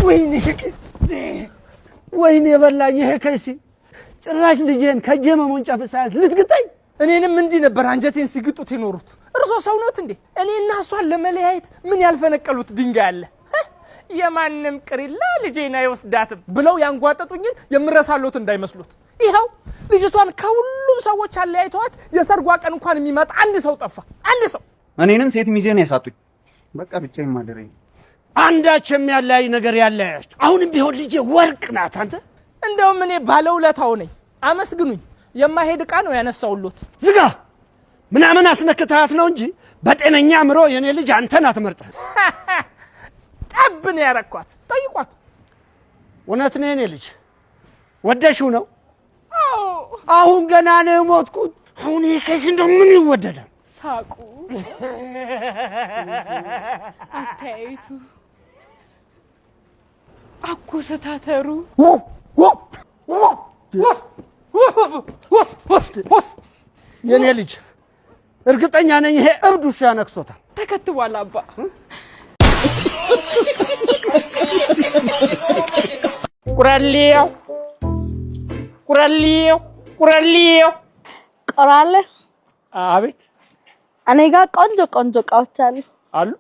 ወይኔ ወይኔ የበላኝ ይሄ ከይሲ ጭራሽ ልጄን ከእጄ መሞንጨፍ ሳያንስ ልትግጠኝ። እኔንም እንዲህ ነበር አንጀቴን ሲግጡት የኖሩት። እርሶ ሰው ኖት እንዴ? እኔና እሷን ለመለያየት ምን ያልፈነቀሉት ድንጋይ አለ? የማንም ቅሪላ ልጄን አይወስዳትም ብለው ያንጓጠጡኝን የምረሳሎት እንዳይመስሉት። ይኸው ልጅቷን ከሁሉም ሰዎች አለያይተዋት የሰርጓ ቀን እንኳን የሚመጣ አንድ ሰው ጠፋ። አንድ ሰው። እኔንም ሴት ሚዜን ያሳጡኝ። በቃ ብቻዬን ማደረኝ። አንዳች የሚያለያይ ነገር ያለያያችሁ። አሁንም ቢሆን ልጄ ወርቅ ናት። አንተ እንደውም እኔ ባለውለታው ነኝ፣ አመስግኑኝ። የማይሄድ ዕቃ ነው ያነሳውሎት። ዝጋ። ምናምን አስነክተሃት ነው እንጂ በጤነኛ አእምሮ የኔ ልጅ አንተን አትመርጥህ። ጠብ ነው ያረኳት። ጠይቋት። እውነት ነው የኔ ልጅ ወደሽው ነው? አዎ። አሁን ገና ነው የሞትኩት። አሁን ይሄ ከዚህ እንደው ምን ይወደዳል? ሳቁ፣ አስተያየቱ፣ አኮሰታተሩ። የኔ ልጅ እርግጠኛ ነኝ ይሄ እብድ ውሻ ነክሶታል። ተከትቧል አባ። ቁራሌው ቁራሌው ቁራሌው። ቆራለ። አቤት። እኔ ጋር ቆንጆ ቆንጆ እቃዎች አሉ። አሉ።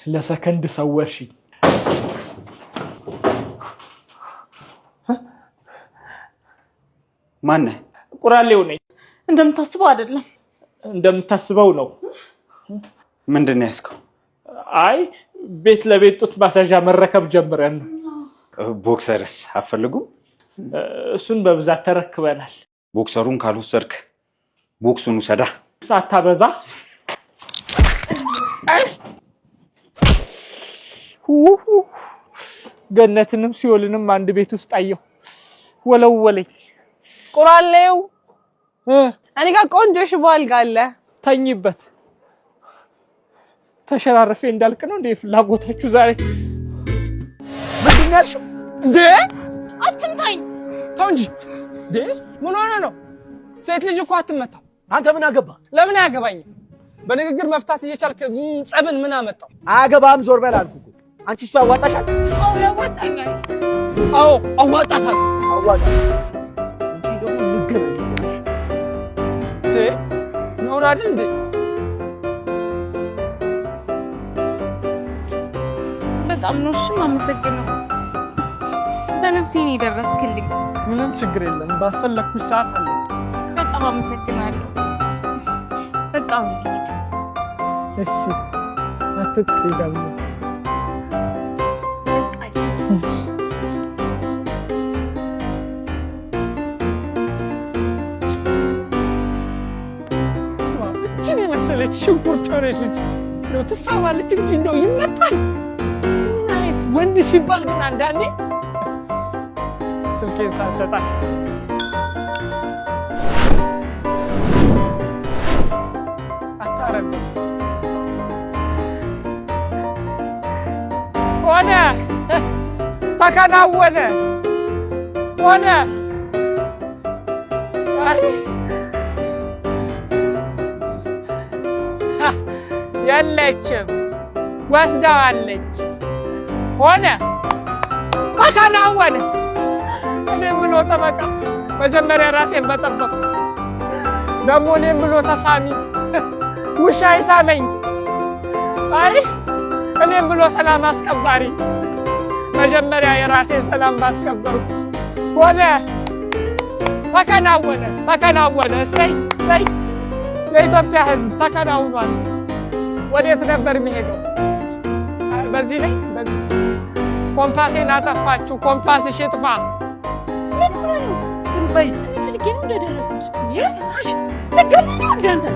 ለሰከንድ ሰወርሽኝ። ማነህ? ቁራሌው ነኝ። እንደምታስበው አይደለም። እንደምታስበው ነው። ምንድን ነው ያዝከው? አይ፣ ቤት ለቤት ጡት ማስያዣ መረከብ ጀምረን ነው። Boxer ስ አትፈልጉም? እሱን በብዛት ተረክበናል። Boxer ኡን ካልወሰድክ ቦክሱን ውሰዳ። ሳታበዛ። ገነትንም ሲኦልንም አንድ ቤት ውስጥ አየሁ። ወለወለኝ። ቁራሌው፣ እኔ ጋር ቆንጆ ሽቦ አልጋ አለ። ተኝበት። ተሸራርፌ እንዳልቅ ነው እንዴ ፍላጎታችሁ ዛሬ? ምንድን ነው ያልሽው? እንዴ! አትምታኝ። ተው እንጂ እንዴ! ምን ሆነ ነው? ሴት ልጅ እኮ አትመታም። አንተ ምን አገባ? ለምን አያገባኝም? በንግግር መፍታት እየቻልክ ጸብን ምን አመጣው? አያገባህም፣ ዞር በል አልኩህ እኮ። አንቺ እሱ ያዋጣሻል? አዎ ያዋጣኛል። አዎ አዋጣታል። አዋጣ እንጂ ደግሞ እንገናኛለን። እንዴ ነውር አይደል እንዴ? በጣም ነው እሺ የማመሰግነው። በነፍሴ ነው የደረስክልኝ። ምንም ችግር የለም። ባስፈለግኩሽ ሰዓት አለ። በጣም አመሰግናለሁ። በጣም ልሂድ። እሺ አትጥሪ ደግሞ። በቃ ልሂድ። ስማ፣ እችን የመሰለች ሽንኩርት የሆነች ልጅ እንደው ትሳባለች እንጂ እንደው ይመታል። ምን አይነት ወንድ ሲባል ግን አንዳንዴ ስልኬን ሳልሰጣት አታረግም። ሆነ፣ ተከናወነ፣ ሆነ። አይ የለችም፣ ወስደዋለች። ሆነ፣ ተከናወነ። እኔም ብሎ ጠበቃ መጀመሪያ ራሴን መጠበቅ፣ ደግሞ እኔም ብሎ ተሳሚ ውሻ ይሳመኝ። አይ እኔም ብሎ ሰላም አስከባሪ መጀመሪያ የራሴን ሰላም ባስከበርኩ። ሆነ፣ ተከናወነ፣ ተከናወነ። እሰይ እሰይ! የኢትዮጵያ ሕዝብ ተከናውኗል። ወዴት ነበር የሚሄደው? በዚህ ላይ በዚህ ኮምፓሴን አጠፋችሁ። ኮምፓስሽ ይጥፋ። ምን ሆነ ነው? ዝም በይ። እኔ ፈልጌ ነው እንዳደረኩት። ልገለኝ ነው እንደ አንተ?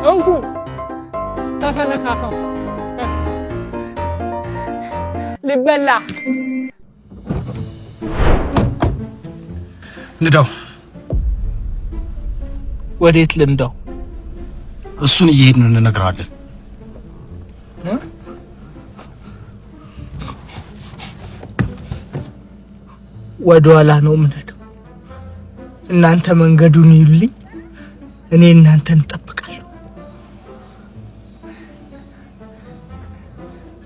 እንኩ ተፈነካከው ሊበላ። ንዳው። ወዴት ልንዳው? እሱን እየሄድን እንነግረዋለን። ወደ ኋላ ነው የምንሄደው። እናንተ መንገዱን ይዩልኝ፣ እኔ እናንተን እጠብቃለሁ።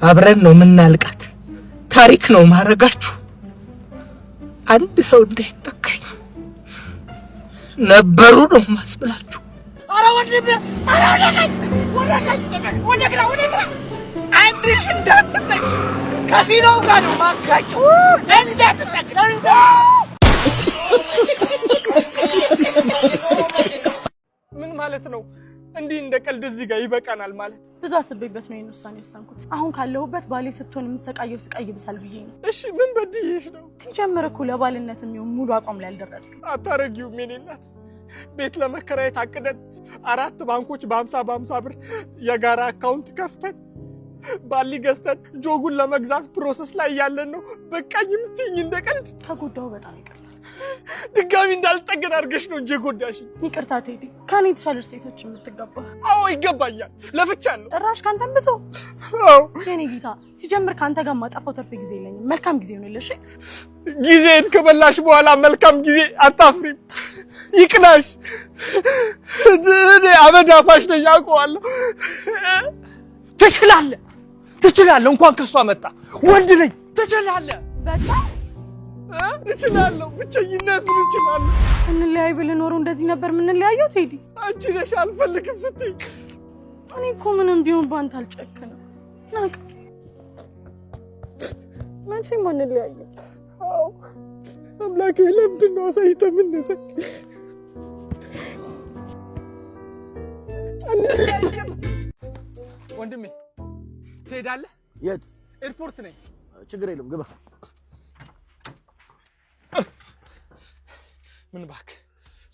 አብረን ነው የምናልቃት። ታሪክ ነው ማረጋችሁ። አንድ ሰው እንዳይተካኝ ነበሩ ነው ማስብላችሁ። ኧረ ወንድሜ፣ ኧረ ወደ ቀኝ፣ ወደ ቀኝ፣ ወደ ግራ፣ ወደ ግራ፣ አንድሽ እንዳትጠቂ፣ ከሲኖው ጋር ነው ማጋጨው። እንዳትጠቂ። ምን ማለት ነው? እንዲህ እንደ ቀልድ እዚህ ጋር ይበቃናል ማለት? ብዙ አስቤበት ነው ይሄን ውሳኔ የወሰንኩት። አሁን ካለሁበት ባሌ ስትሆን የምሰቃየው ስቃይ ይብሳል ብዬ ነው። እሺ ምን በድዬሽ ነው? ሲጀምር እኮ ለባልነት የሚሆን ሙሉ አቋም ላይ አልደረስክም። አታረጊውም የኔ እናት። ቤት ለመከራየት አቅደን 4 ባንኮች በ50 በ50 ብር የጋራ account ከፍተን ባሊ ገዝተን ጆጉን ለመግዛት process ላይ ያለን ነው። በቃኝ የምትይኝ እንደ ቀልድ? ከጎዳው በጣም ይቅርታ። ድጋሚ እንዳልጠገን አድርገሽ ነው እንጂ የጎዳሽኝ። ይቅርታ ቴዲ፣ ከኔ የተሻለች ሴቶች የምትገባ። አዎ ይገባኛል፣ ለፍቻለሁ። ጭራሽ ካንተም ብሶ። አዎ። የኔ ጌታ፣ ሲጀምር ካንተ ጋር ማጠፋው ትርፍ ጊዜ የለኝም። መልካም ጊዜ ይሁንልሽ። ጊዜን ከበላሽ በኋላ መልካም ጊዜ አታፍሪም። ይቅናሽ። እኔ አመድ አፋሽ ነኝ አውቀዋለሁ። ትችላለህ፣ ትችላለህ። እንኳን ከሷ መጣ ወንድ ነኝ። ትችላለህ፣ በቃ እችላለሁ። ብቸኝነቱን እችላለሁ። እንለያይ ብልህ ኖሮ እንደዚህ ነበር የምንለያየው ቴዲ? አንቺ ነሽ አልፈልግም ስትይ። እኔ እኮ ምንም ቢሆን ባንተ አልጨክንም። ናቅ መቼም አንለያየም። አዎ አምላኬ፣ ለምንድን ነው አሳይተህ የምነሳኝ? ወንድሜ ትሄዳለህ? የት? ኤርፖርት ነኝ። ችግር የለም ግባ። ምን እባክህ፣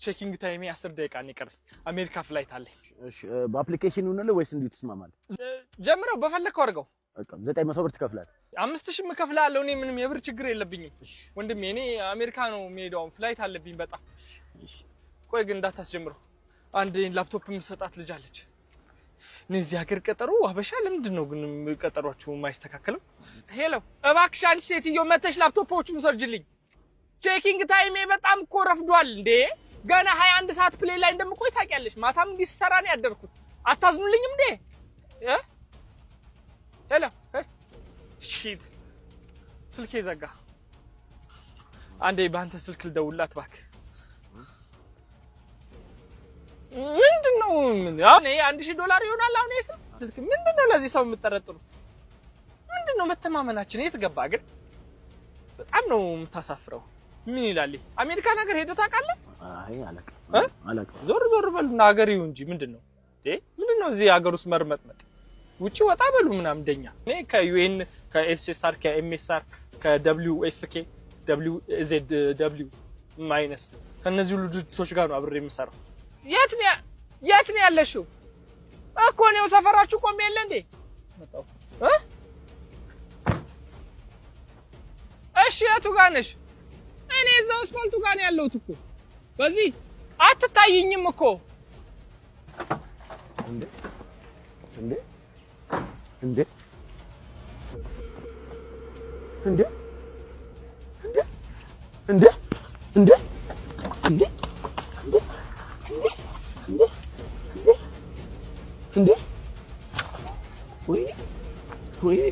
checking time ኤ 10 ደቂቃ ነው የቀረኝ። አሜሪካ flight አለኝ። እሺ፣ በ application ይሁንልህ ወይስ እንዲሁ ትስማማለህ? ጀምረው፣ በፈለግከው አድርገው። በቃ 900 ብር ትከፍላለህ። 5,000 እከፍልሃለሁ። እኔ ምንም የብር ችግር የለብኝም ወንድሜ። እኔ አሜሪካ ነው የምሄደው፣ አሁን flight አለብኝ በጣም። ቆይ ግን እንዳታስጀምረው። አንድ ላፕቶፕ የምሰጣት ልጅ አለች። እኔ እዚህ ሀገር ቀጠሮ አበሻ ለምንድን ነው ግን ቀጠሯችሁ የማይስተካከለው? Hello፣ እባክሽ አንቺ ሴትዮ መተሽ ላፕቶፖቹን ሰርጅልኝ። Checking time ኤ በጣም እኮ ረፍዷል እንዴ። ገና 21 ሰዓት plane ላይ እንደምቆይ ታውቂያለሽ። ማታም እንዲህ ስሰራ ነው ያደርኩት። አታዝኑልኝም እንዴ? Hello፣ shit፣ ስልኬ ዘጋ። አንዴ በአንተ ስልክ ልደውልላት እባክህ። ምንድን ነው አሁን ይሄ $1,000 ይሆናል? አሁን ይሄ ስልክ ምንድን ነው? ለዚህ ሰው የምጠረጥሩት ምንድን ነው? መተማመናችን የት ገባ ግን? በጣም ነው የምታሳፍረው። ምን ይላል ይሄ? አሜሪካን ሀገር ሄደህ ታውቃለህ? አይ አላውቅም፣ አላውቅም። ዞር ዞር በሉና ሀገር ይሁን እንጂ ምንድን ነው እንዴ? ምንድን ነው እዚህ ሀገር ውስጥ መርመጥመጥ? ውጪ ወጣ በሉ ምናምን እንደኛ። እኔ ከዩኤን፣ ከኤስኤስአር፣ ከኤምኤስአር፣ ከደብሊው ኤፍኬ፣ ደብሊው ዜድ ደብሊው ማይነስ ከእነዚህ ሁሉ ድርጅቶች ጋር ነው አብሬ የምሰራው። የት ነው ያለሽው? እኮ እኔው ሰፈራችሁ ቆሜ የለ እንዴ? መጣሁ እ እሺ የቱ ጋር ነሽ? እኔ እዛው አስፋልቱ ጋር ነው ያለሁት እኮ። በዚህ አትታይኝም እኮ። እንዴ እንዴ እንዴ እንዴ እንዴ እንዴ እንዴ እንዴ እንዴ! ወይኔ ወይኔ!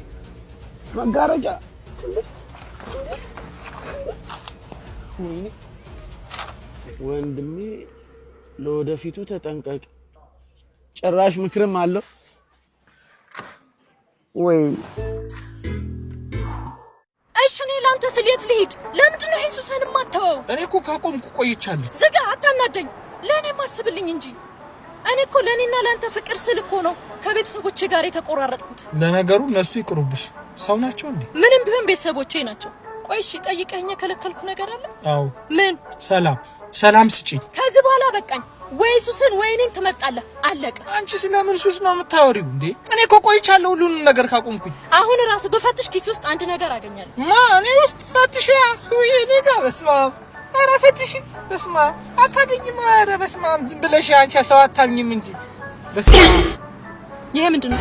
መጋረጃ! ወይኔ! ወንድሜ ለወደፊቱ ተጠንቀቅ። ጭራሽ ምክርም አለው ወይ? እሺ እኔ ለአንተ ስል የት ልሂድ? ለምንድን ነው ይሄን ሱስህን የማትተወው? እኔ እኮ ካቆምኩ ቆይቻለሁ። ዝጋ፣ አታናደኝ። ለእኔ ማስብልኝ እንጂ። እኔ እኮ ለእኔና ለአንተ ፍቅር ስል እኮ ነው ከቤተሰቦቼ ጋር የተቆራረጥኩት። ለነገሩ እነሱ ይቅሩብሽ፣ ሰው ናቸው እንዴ? ምንም ቢሆን ቤተሰቦቼ ናቸው። ቆይ እሺ፣ ጠይቀኸኝ የከለከልኩ ነገር አለ? አዎ። ምን? ሰላም፣ ሰላም ስጪኝ። ከዚህ በኋላ በቃኝ። ወይ ሱስን ወይ እኔን ትመርጣለህ። አለቀ። አንቺ ስለምን ሱስ ነው የምታወሪው እንዴ? እኔ እኮ ቆይቻለሁ ሁሉንም ነገር ካቆምኩኝ። አሁን ራሱ በፈትሽ ኪስ ውስጥ አንድ ነገር አገኛለሁ። ማ እኔ ውስጥ ፈትሽ? እኔ ጋር በስመ አብ። ኧረ ፈትሽ። በስመ አብ አታገኝም። ኧረ በስመ አብ ዝም ብለሽ አንቺ ሰው አታምኝም እንጂ። በስመ አብ። ይሄ ምንድን ነው?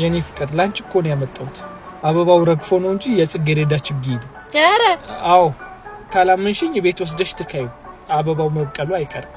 የኔ ፍቅር ላንቺ እኮ ነው ያመጣሁት። አበባው ረግፎ ነው እንጂ የጽጌረዳ ችግኝ ነው። ኧረ አዎ፣ ካላመንሽኝ ቤት ወስደሽ ትካዩ። አበባው መብቀሉ አይቀርም።